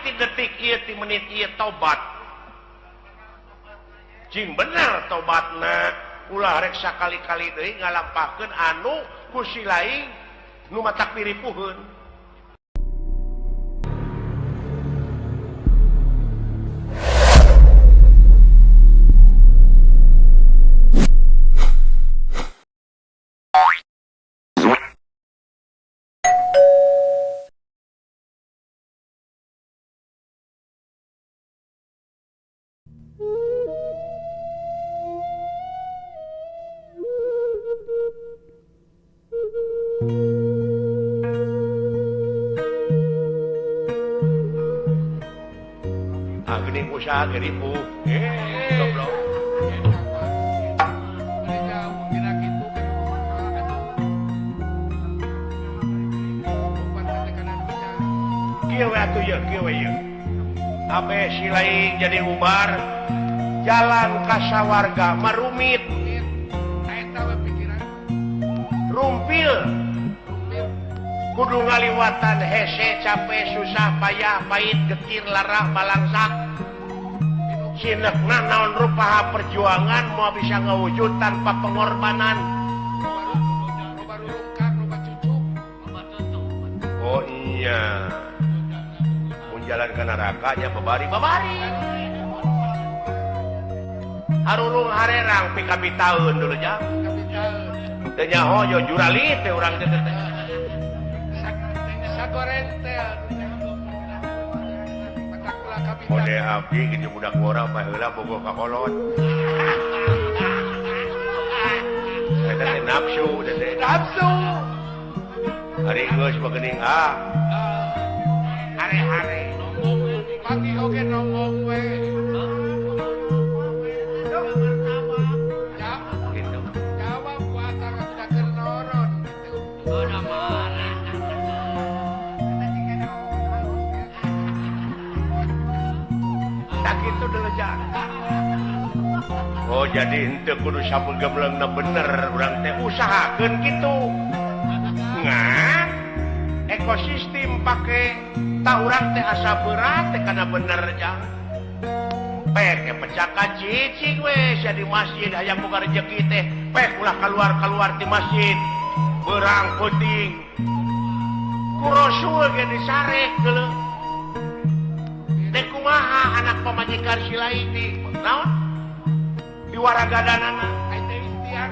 ti detik ieu ti menit ieu tobat. Cing bener tobatna ulah rek sakali-kali deui ngalampahkeun anu ku si lain nu matak piripuheun. Geuning usaha geripu. Goblok. Kieu we atuh ieu, kieu we ieu. Abe si lain jadi ubar jalan ka sawarga marumit. Rumpil. Kudu ngaliwatan hese capek susah payah pahit getir larah balangsak. Sinekna naon rupaha perjuangan mau bisa ngawujud tanpa pengorbanan. Oh iya, mun jalan ke neraka nya babari babari. Harurung harerang pikabitaeun dulu jang. Teu nyaho yo jurali teh urang teh teh. Kode abdi gitu budak ngora baheula bogoh ka kolot. Eta teh nafsu teh. Nafsu. Ari geus bageuning ah. Hare-hare pagi oge nongong we. Gitu. Jawab ku akang atuh keur noron gitu. Udah marah. Tak itu dulu jang. Oh jadi henteu kudu sapegemlengna bener urang teh usahakeun kitu. Ngan ekosistem pake ta urang teh asa berat teh kana bener jang. Pek pecaka cicing we sia di masjid hayang boga rejeki teh pek ulah kaluar-kaluar ti masjid. Beurang peuting. Ku Rasul ge disarek geuleuh. Teh kumaha anak pamajikan si lain di naon? Di waragadanana ai teh ikhtiar.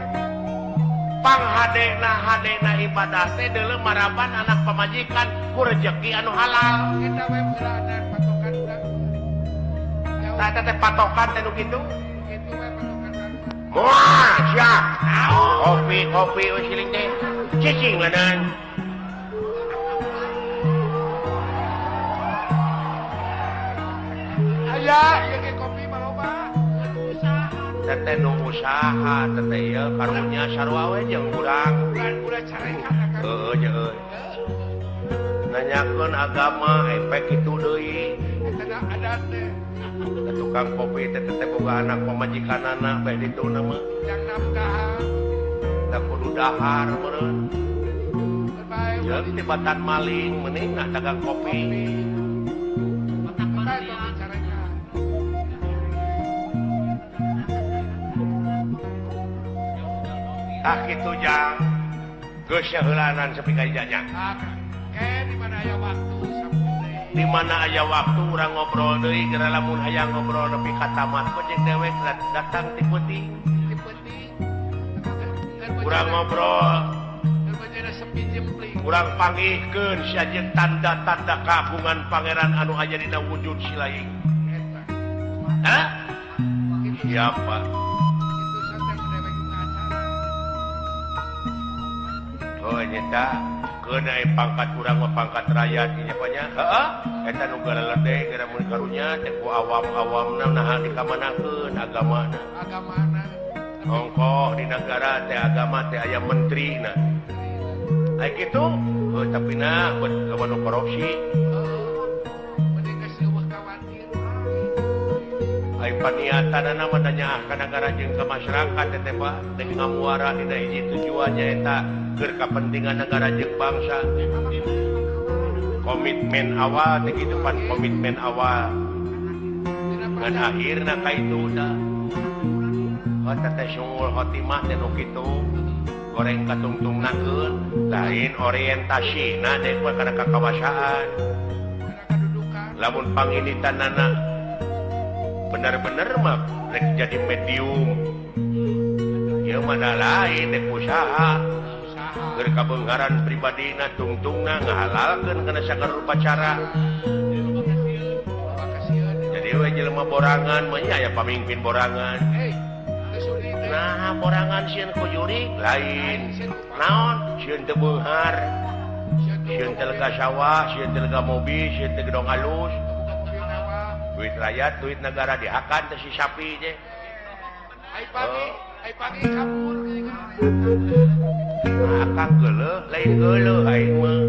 Panghadena hadena ibadah teh deuleu maraban anak pamajikan ku rejeki anu halal. Eta we beulanan patokan urang. Tah eta teh patokan teh nu kitu. Kitu we patokan urang. Moal sia. Kopi kopi we siling teh. Cicing leuneuh. Aya ieu ge kopi mah loba. Teteh nu usaha teteh ieu karunya sarua we jeung urang. Urang carekan akang. Heueuh jeung nanyakeun agama efek kitu deui. Eta da adat teh. Tukang kopi teh teteh boga anak pamajikanana bae dituna mah. Jang nafkahan. Da kudu dahar meureun. Jeung tibatan maling mending nah dagang kopi. Ah kitu jang. Geus heulanan sepi ka ijanya. Ke di mana aya waktu sampeu. Di mana aya waktu urang ngobrol deui geura lamun hayang ngobrol nepi ka tamat mah jeung dewek datang ti peuting. Ti peuting. Urang ngobrol. Urang panggihkeun sia jeung tanda-tanda kagungan pangeran anu aya dina wujud si lain. Hah? Siapa? Oh nyata keunai pangkat urang mah pangkat rakyat nya nya. Heeh, eta nu garaledeh gara mun karunya teh ku awam-awamna naha dikamanakeun agamana. Agamana. Ongkoh di negara teh agama teh aya menterina. Ai kitu, heuh tapi nah buat lawan korupsi. Mending geus eueuh kawatir. Ai paniatanana mah nyaah ka nagara jeung ka masyarakat teh teh Pak, teh ngamuara dina hiji tujuannya eta keur kapentingan negara jeung bangsa. Komitmen awal teh kitu pan komitmen awal. Ngan akhirna ka itu da. Hota teh sungul khotimah teh nu kitu. Goreng katungtungnakeun lain orientasina deh mah kana kakawasaan. Lamun panginitanana bener-bener mah rek jadi medium. Ieu mah da lain dek usaha. Keur kabeungharan pribadina tungtungna ngahalalkeun kana sagala rupa cara. Jadi we jelema borangan mah nya aya pamimpin borangan. Nah, borangan sieun ku jurig lain. Naon? Sieun teu beunghar. Sieun teu lega sawah, sieun teu lega mobil, sieun teu gedong alus. Duit rakyat, duit negara dihakan teh si sapi teh. Ai pagi, ai pagi kabur. Nah, akang geuleuh, lain geuleuh aing mah.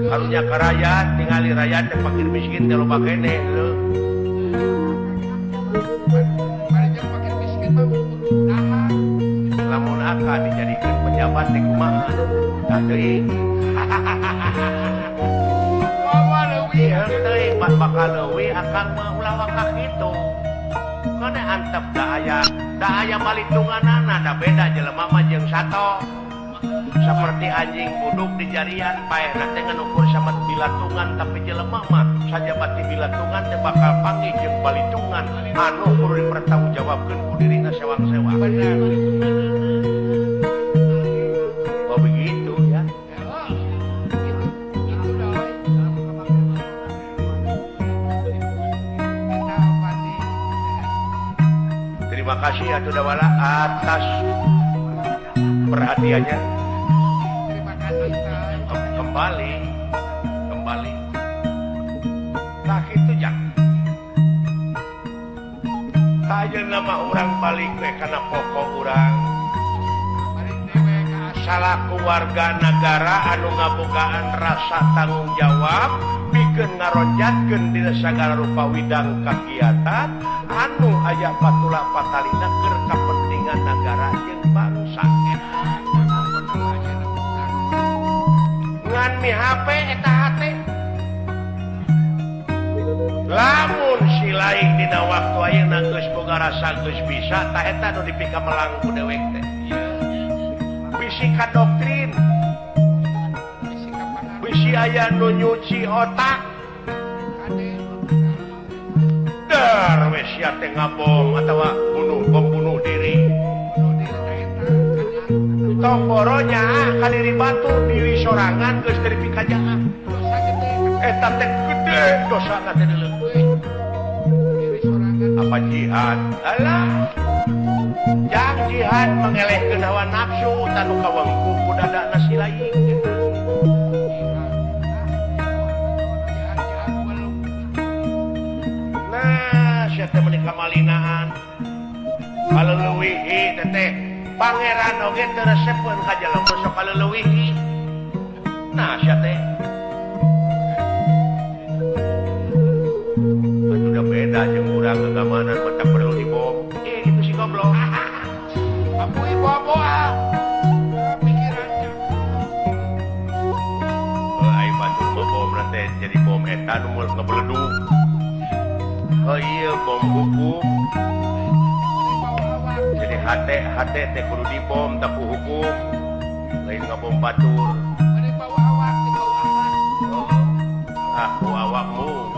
Karunya ka rakyat, tingali rakyat teh fakir miskin teh loba keneh leuh. Lamun akan dijadikan pejabat teh kumaha? Tah teuing. Ieu teuing bakal leuwih akang mah ulah wakah kitu. Kana antep da aya balitunganana da beda jelema mah jeung sato. Seperti anjing buduk di jarian paehna teh ngan ukur samet bilatungan tapi jelema mah sajabati bilatungan teh bakal panggih jeung balitungan anu kudu dipertanggungjawabkeun ku dirina sewang-sewang. Bener. Oh begitu ya. Itu doi. Terima kasih atuh Dawala atas perhatiannya. Terima kasih. Kembali. Tah kitu jang. Tah ayeuna mah urang balik we kana pokok urang. Salaku warga nagara anu ngabogaan rasa tanggung jawab pikeun ngaronjatkeun dina sagala rupa widang kagiatan anu aya patula patalina keur kapentingan nagara jeung bangsa. Ngan mihape eta hate. Lamun si lain dina waktu ayeuna geus boga rasa geus bisa tah eta nu dipikamelang ku dewek teh. Bisi ka doktrin, bisi aya nu nyuci otak. Dar we sia teh ngabom atawa bunuh bom bunuh diri. Tong boronya ka diri batur diri sorangan geus teu dipikajaah. Eta teh gede dosana teh leuwih. Apa jihad? Alah. Jang jihad mengelehkeun hawa nafsu tanu kawengku ku dadana si lain. Nah, sia teh meuni kamalinaan. Kaleuwihi teh pangeran oge teu resepeun ka jelema sok kaleuwihi. Nah, sia teh atuh da beda jeung urang agamanan mah teu perlu dibom. Itu si goblok. Abu ibu abu ah. Pikirannya. Ai batur mah bom teh jadi bom eta nu moal ngebeledug. Oh iya bom hukum. Jadi hate teh kudu dibom tak ku hukum. Lain ngabom batur. Bari bawa awak, dibawa akhlak. Oh, aku awakmu.